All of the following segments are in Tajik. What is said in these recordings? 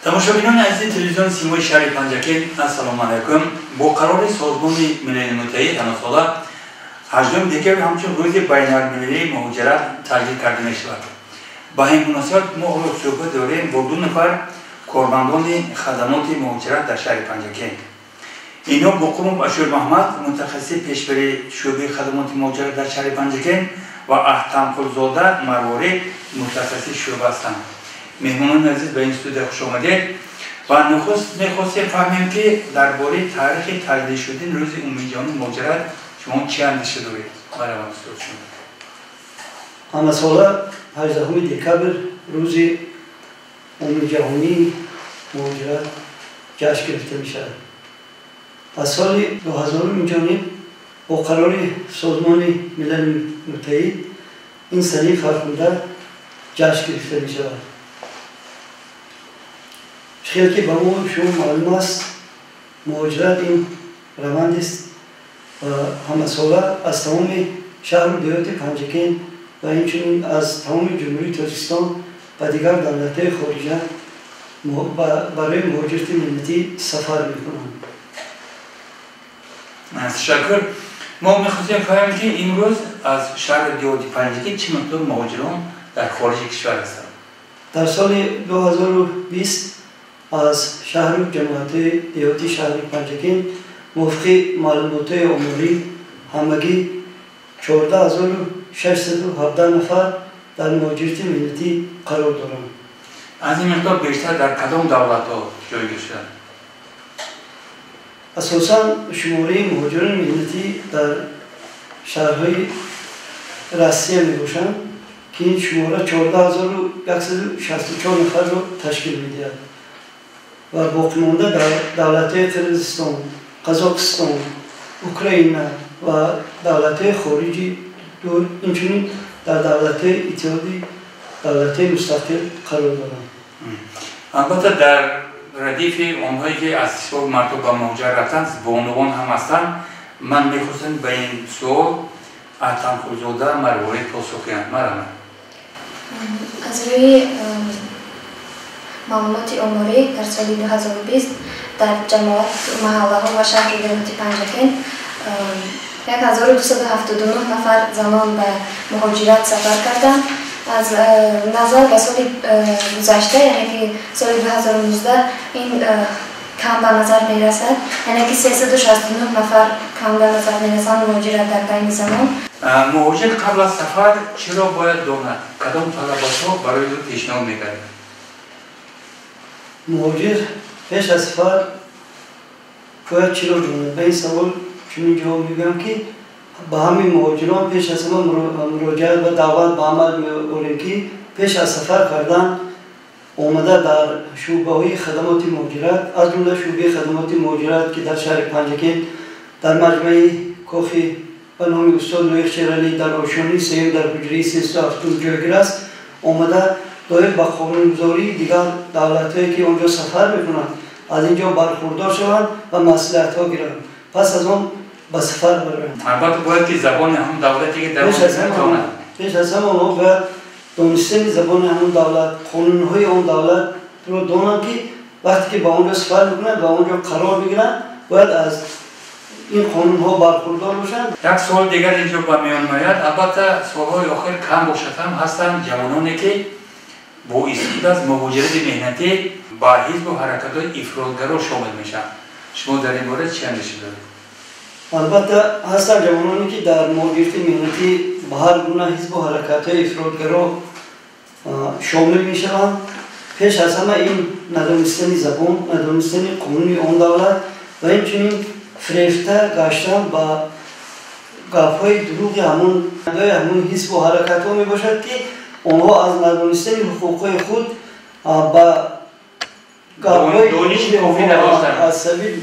Тамошобинони азизи телевизиони Симои шаҳри Панҷакент, ассалому алайкум. Бо қарори Созмони Милали Муттаҳид ҳамасола 8 декабр ҳамчун рӯзи байналмилалии муҳоҷират таҷлил карда мешавад. Ба ин муносибат мо ҳоло суҳбат дорем бо ду нафар кормандони хадамоти муҳоҷират дар шаҳри Панҷакент. Инҳо Муқимов Ашурмаҳмад, мутахассиси пешбари шӯъбаи хадамоти муҳоҷират дар шаҳри Панҷакент, ва Аҳтамқулзода Марворид, мутахассиси шӯъба ҳастанд. Меҳмонони азиз, ба ин студия хуш омадед ва нухуст мехостем фаҳмем, ки дар бораи таърихи таҷлил шудани рӯзи умумиҷаҳонии муҳоҷират шумо чӣ андеша доред? Марҳамат, устод. Ҳамасола 18 декабр рӯзи умумиҷаҳонии муҳоҷират ҷашн гирифта мешавад. Аз соли 2000 инҷониб бо қарори Созмони Милали Муттаҳид ин санаи фархунда ҷашн гирифта мешавад. Хел ки ба мо шумо маълум аст, муҳоҷират ин равандест ва ҳамасола аз тамоми шаҳру деҳоти Панҷакент ва инчунин аз тамоми Ҷумҳурии Тоҷикистон ба дигар давлатҳои хориҷа барои муҳоҷирати меҳнатӣ сафар мекунанд. Ташаккур. Мо мехостем фаҳмем, ки имрӯз аз шаҳри деҳоти Панҷакент чӣ миқдор муҳоҷирон дар хориҷи кишвар ҳастанд? Дар соли 2020 аз шаҳру ҷамоатҳои деҳоти шаҳри Панҷакент мувофиқи маълумотҳои оморӣ ҳамагӣ 14 617 нафар дар муҳоҷирати меҳнатӣ қарор доранд. Аз ин миқдор бештар дар кадом давлатҳо ҷойгир шуданд? Асосан шумораи муҳоҷирони меҳнатӣ дар шаҳрҳои Россия мебошанд, ки ин шумора 14 164 нафарро ташкил медиҳад ва боқимонда дар давлатҳои Қирғизистон, Қазоқистон, Украина ва давлатҳои хориҷи дур, инчунин дар давлатҳои Иттиҳоди давлатҳои мустақил қарор доранд. Албатта, дар радифи онҳое, ки аз ҳисоби мардум ба муҳоҷират рафтанд, бонувон ҳам ҳастанд. Ман мехостам ба ин суол Аҳтамқулзода Марворид посух диҳанд. Марҳамат. Аз рӯи маълумоти оморӣ дар соли 2020 дар ҷамоат, маҳаллаҳо ва шаҳру деҳоти Панҷакент 1279 нафар занон ба муҳоҷират сафар карданд. Аз назар ба соли гузашта, яъне ки соли 2019, ин кам ба назар мерасад, яъне ки 369 нафар кам ба назар мерасанд муҳоҷират дар байни занон. Муҳоҷир қабл аз сафар чиро бояд донад? Кадом талаботҳо барои ӯ пешниҳод мекардад? Муҳоҷир пеш аз сафар бояд чиро донад? Ба ин савол чунин ҷавоб мегӯям, ки ба ҳамин муҳоҷирон пеш аз ҳама муроҷиат ва даъват ба амал меорем, ки пеш аз сафар кардан омада дар шӯъбаҳои хадамоти муҳоҷират, аз ҷумла шӯъбаи хадамоти муҳоҷират, ки дар шаҳри Панҷакент дар маҷмӯаи кохи ба номи устод Лоиқ Шералӣ дар ошёнаи сеюм дар ҳуҷраи 307 ҷойгир аст, омада доир ба қонунгузории дигар давлатҳое, ки он ҷо сафар мекунанд, аз ин ҷо бархурдор шаванд ва маслиҳатҳо гиранд, пас аз он ба сафар бароянд. Албатта, бояд ки забони ҳамон давлате, ки дар он Пеш аз ҳама онҳо бояд донистани забони ҳамон давлат, қонунҳои он давлатро донанд, ки вақте ки ба он ҷо сафар мекунанд ва он ҷо қарор мегиранд, бояд аз ин қонунҳо бархурдор бошанд. Як суол дигар инҷо ба миён меояд. Албатта, солҳои охир кам бошад ҳам, ҳастанд ҷавононе, ки бо истифода аз муҳоҷирати меҳнатӣ ба ҳизбу ҳаракатҳои ифротгаро шомил мешаванд. Шумо дар ин бора чӣ андеша доред? Албатта, ҳастанд ҷавононе, ки дар муҳоҷирати меҳнатӣ ба ҳар гуна ҳизбу ҳаракатҳои ифротгаро шомил мешаванд. Пеш аз ҳама ин надонистани забон, надонистани қонуни он давлат ва инчунин фирефта гаштан ба гапҳои дурӯғи ҳамун ҳизбу ҳаракатҳо мебошад, ки онҳо аз надонистани ҳуқуқҳои худ ба гапҳои аз сабил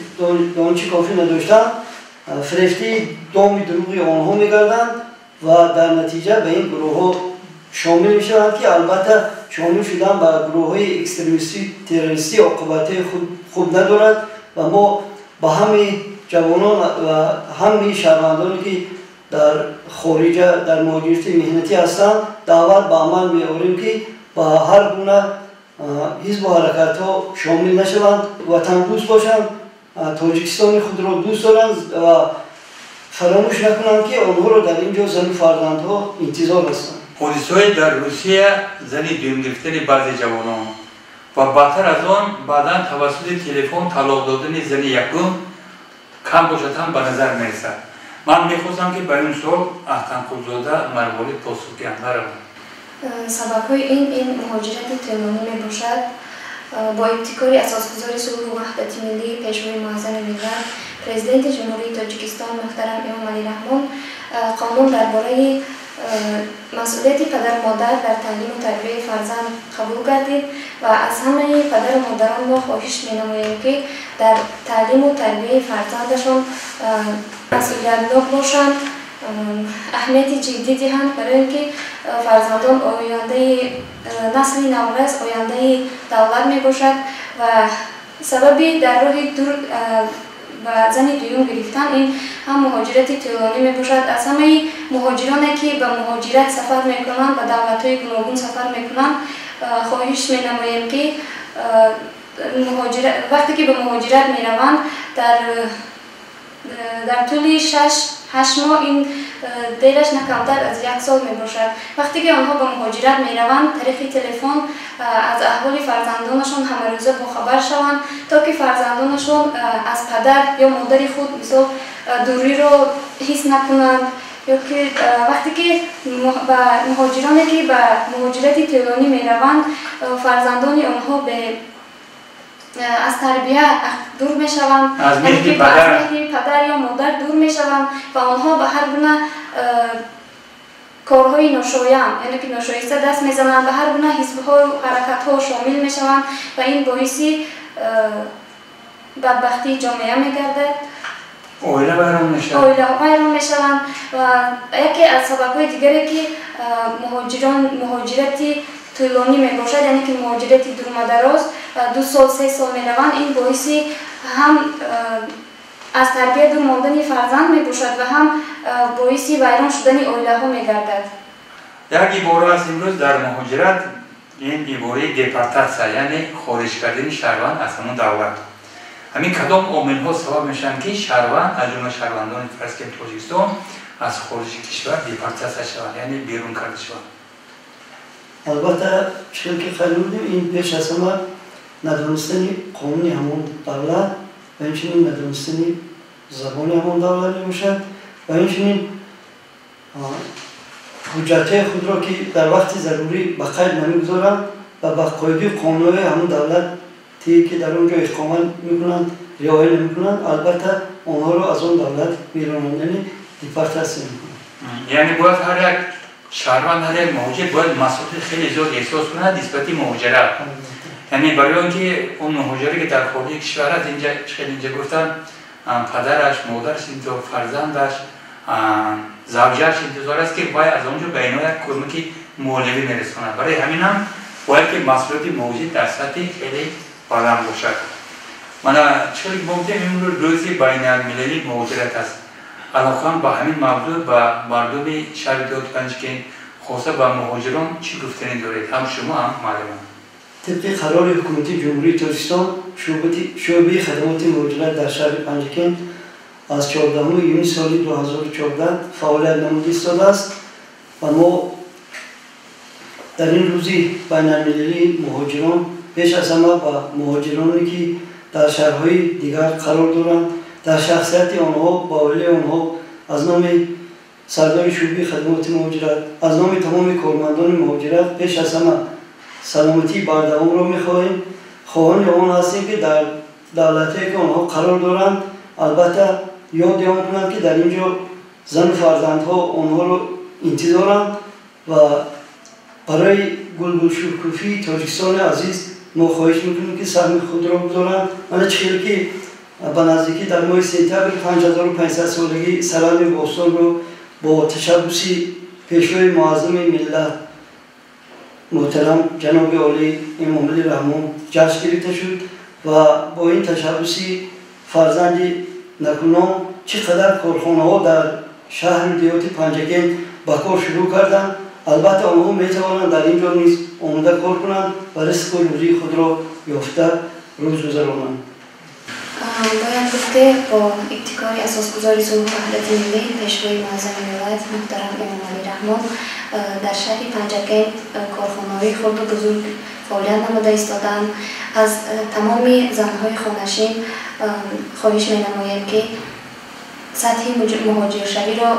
дониши кофӣ надоштан фирефтаи доми дурӯғи онҳо мегарданд ва дар натиҷа ба ин гурӯҳҳо шомил мешаванд, ки албатта шомил шудан ба гурӯҳҳои экстремистӣ, террористӣ оқибатҳои хуб надорад. Ва мо ба ҳамаи ҷавонон ва ҳамаи шаҳрвандоне, ки дар хориҷа дар муҳоҷирати меҳнатӣ ҳастанд, даъват ба амал меорем, ки ба ҳар гуна ҳизбу ҳаракатҳо шомил нашаванд, ватандӯст бошанд, Тоҷикистони худро дӯст доранд ва фаромӯш накунанд, ки онҳоро дар ин ҷо зану фарзандҳо интизор ҳастанд. Ҳодисаҳои дар Русия, зани дуюм гирифтани баъзе ҷавонон ва баъдтар аз он баъдан тавассути телефон талоқ додани зани якум кам бошад ҳам ба назар мерасад. Ман мехостам, ки ба ин суол Аҳтанқулзода Марворид посух диҳанд. Бараванд. Сабабҳои ин муҳоҷирати тӯлонӣ мебошад. Бо ибтикори асосгузори сулҳу ваҳдати миллӣ, Пешвои муаззами миллат, Президенти Ҷумҳурии Тоҷикистон муҳтарам Эмомалӣ Раҳмон, қонун дар бораи масъулияти падару модар дар таълиму тарбияи фарзанд қабул гардид ва аз ҳамаи падару модарон мо хоҳиш менамоем, ки дар таълиму тарбияи фарзандашон масъулиятнок бошанд, аҳамияти ҷиддӣ диҳанд, барои ин ки фарзандон ояндаи насли наврас, ояндаи давлат мебошад. Ва сабаби дар роҳи дур ба зани дуюм гирифтан ин ҳам муҳоҷирати тӯлонӣ мебошад. Аз ҳамаи муҳоҷироне, ки ба муҳоҷират сафар мекунанд, ба давлатҳои гуногун сафар мекунанд, хоҳиш менамоем, ки вақте ки ба муҳоҷират мераванд, дар тӯли 6-8 моҳ, ин дераш на камтар аз як сол мебошад, вақте ки онҳо ба муҳоҷират мераванд, тариқи телефон аз аҳволи фарзандонашон ҳамарӯза бохабар шаванд, то ки фарзандонашон аз падар ё модари худ, мисол, дуриро ҳис накунанд. Ё ки вақте ки ба муҳоҷироне, ки ба муҳоҷирати тӯлонӣ мераванд, фарзандони онҳо аз тарбия дур мешаванд, аз меҳри падар ё модар дур мешаванд ва онҳо ба ҳар гуна корҳои ношоям, яъне ки ношоиста даст мезананд, ба ҳар гуна ҳизбҳою ҳаракатҳо шомил мешаванд ва ин боиси бадбахтии ҷомеа мегардад. Оила вайрон мешавад. Оилаҳо вайрон мешаванд. Ва яке аз сабабҳои дигаре, ки муҳоҷирон муҳоҷирати тӯлонӣ мебошад, яъне ки муҳоҷирати дурмадароз, 2 сол, 3 сол мераванд, ин боиси ҳам аз тарбия дур мондани фарзанд мебошад ва ҳам боиси вайрон шудани оилаҳо мегардад. Як ибора аст имрӯз дар муҳоҷират, ин ибораи депортатсия, яъне хориҷ кардани шаҳрванд аз ҳамон давлат. Ҳамин кадом омилҳо сабаб мешаванд, ки шаҳрванд, аз ҷумла шаҳрвандони фарз кардем Тоҷикистон, аз хориҷи кишвар депортатсия шаванд, яъне берун карда шаванд? Албатта, чӣ ки қайд намудем, ин пеш аз ҳама надонистани қонуни ҳамон давлат ва инчунин надонистани забони ҳамон давлат мебошад ва инчунин ҳуҷҷатҳои худро, ки дар вақти зарурӣ ба қайд намегузоранд ва ба қоидаи қонунҳои ҳамон давлате, ки дар он ҷо иқомат мекунанд, риоя намекунанд, албатта онҳоро аз он давлат меронанд, яъне депортатсия мекунанд. Яъне бояд ҳар як шаҳрванд, ҳар як муҳоҷир бояд масъулияти хеле зиёд эҳсос кунад нисбати муҳоҷират, яъне барои он ки он муҳоҷире, ки дар хориҷи кишвар аст, инҷа хеле инҷа гуфтанд, падараш, модараш интизор, фарзандаш, завҷааш интизор аст, ки вай аз он ҷо ба ино як кӯмаки молиявӣ мерасонад. Барои ҳамин ҳам бояд ки масъулияти муҳоҷир дар сатҳи хеле баланд бошад. Мана чӣ хеле мо гуфтем, имрӯз рӯзи байналмилалии муҳоҷират аст. Алоқан ба ҳамин мавзӯъ ба мардуми шаҳри деҳоти Панҷакент, хоса ба муҳоҷирон, чӣ гуфтанӣ доред, ҳам шумо, ҳам муаллимон? Тибқи қарори ҳукумати Ҷумҳурии Тоҷикистон, шӯъбаи хадамоти муҳоҷират дар шаҳри Панҷакент аз 14 июни соли 2014 фаъолият намуда истодааст ва мо дар ин рӯзи байналмилалии муҳоҷирон пеш аз ҳама ба муҳоҷироне, ки дар шаҳрҳои дигар қарор доранд, дар шахсияти онҳо, ба оилаи онҳо, аз номи сардори шӯъбаи хадамоти муҳоҷират, аз номи тамоми кормандони муҳоҷират пеш аз ҳама саломатии бардавомро мехоҳем. Хоҳони он ҳастем, ки дар давлатҳое, ки онҳо қарор доранд, албатта ёди он кунанд, ки дар ин ҷо зану фарзандҳо онҳоро интизоранд ва барои гулгулшукуфии Тоҷикистони азиз мо хоҳиш мекунем, ки саҳми худро гузоранд. Мана чӣ хел ки ба наздикӣ дар моҳи сентябр 5500 солагии Сарами бостонро бо ташаббуси Пешвои муаззами миллат муҳтарам ҷаноби олӣ Эмомалӣ Раҳмон ҷашн гирифта шуд ва бо ин ташаббуси фарзанди накунон чӣ қадар корхонаҳо дар шаҳру деҳоти Панҷакент ба кор шурӯъ карданд. Албатта, онҳо метавонанд дар ин ҷо низ омода кор кунанд ва ризқу рӯзии худро ёфта рӯз гузаронанд. Бояд гуфт, ки бо ибтикори асосгузори сулҳу ваҳдати миллӣ, Пешвои муаззами миллат, муҳтарам Эмомалӣ Раҳмон, дар шаҳри Панҷакент корхонаҳои хурду бузург фаъолият намуда истодаанд. Аз тамоми занҳои хонашин хоҳиш менамоем, ки сатҳи муҳоҷиршавиро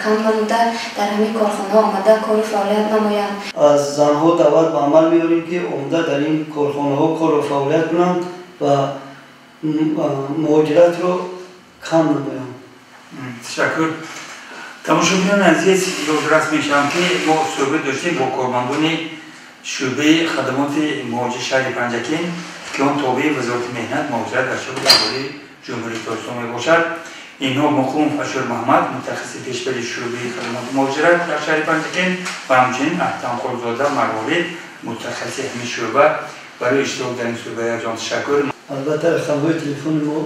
кам намуда, дар ҳамин корхонаҳо омада кору фаъолият намоянд. Аз занҳо даъват ба амал меорем, ки омада дар ин корхонаҳо кору фаъолият кунанд ва муҳоҷиратро кам намоянд. Ташаккур. Тамошобинони азиз, ёдрас мешавам, ки мо суҳбат доштем бо кормандони шӯъбаи хадамоти муҳоҷир шаҳри Панҷакент, ки он тобеи Вазорати меҳнат, муҳоҷират ва шуғли аҳолии Ҷумҳурии Тоҷикистон мебошад. Инҳо Муқимов Ашурмуҳаммад, мутахассиси пешбари шӯъбаи хадамоти муҳоҷират дар шаҳри Панҷакент, ва ҳамчунин Аҳтамқулзода Марворид, мутахассиси ҳамин шӯъба. Барои иштирок дар ин суҳбат якҷон ташаккур. Албатта, рақамҳои телефони мо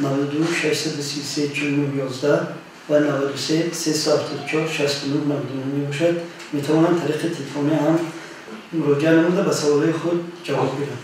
92 633 49 11 ва 93 374 69 99 мебошад. Метавонанд тариқи телефонӣ ҳам муроҷиат намуда, ба саволҳои худ ҷавоб гиранд.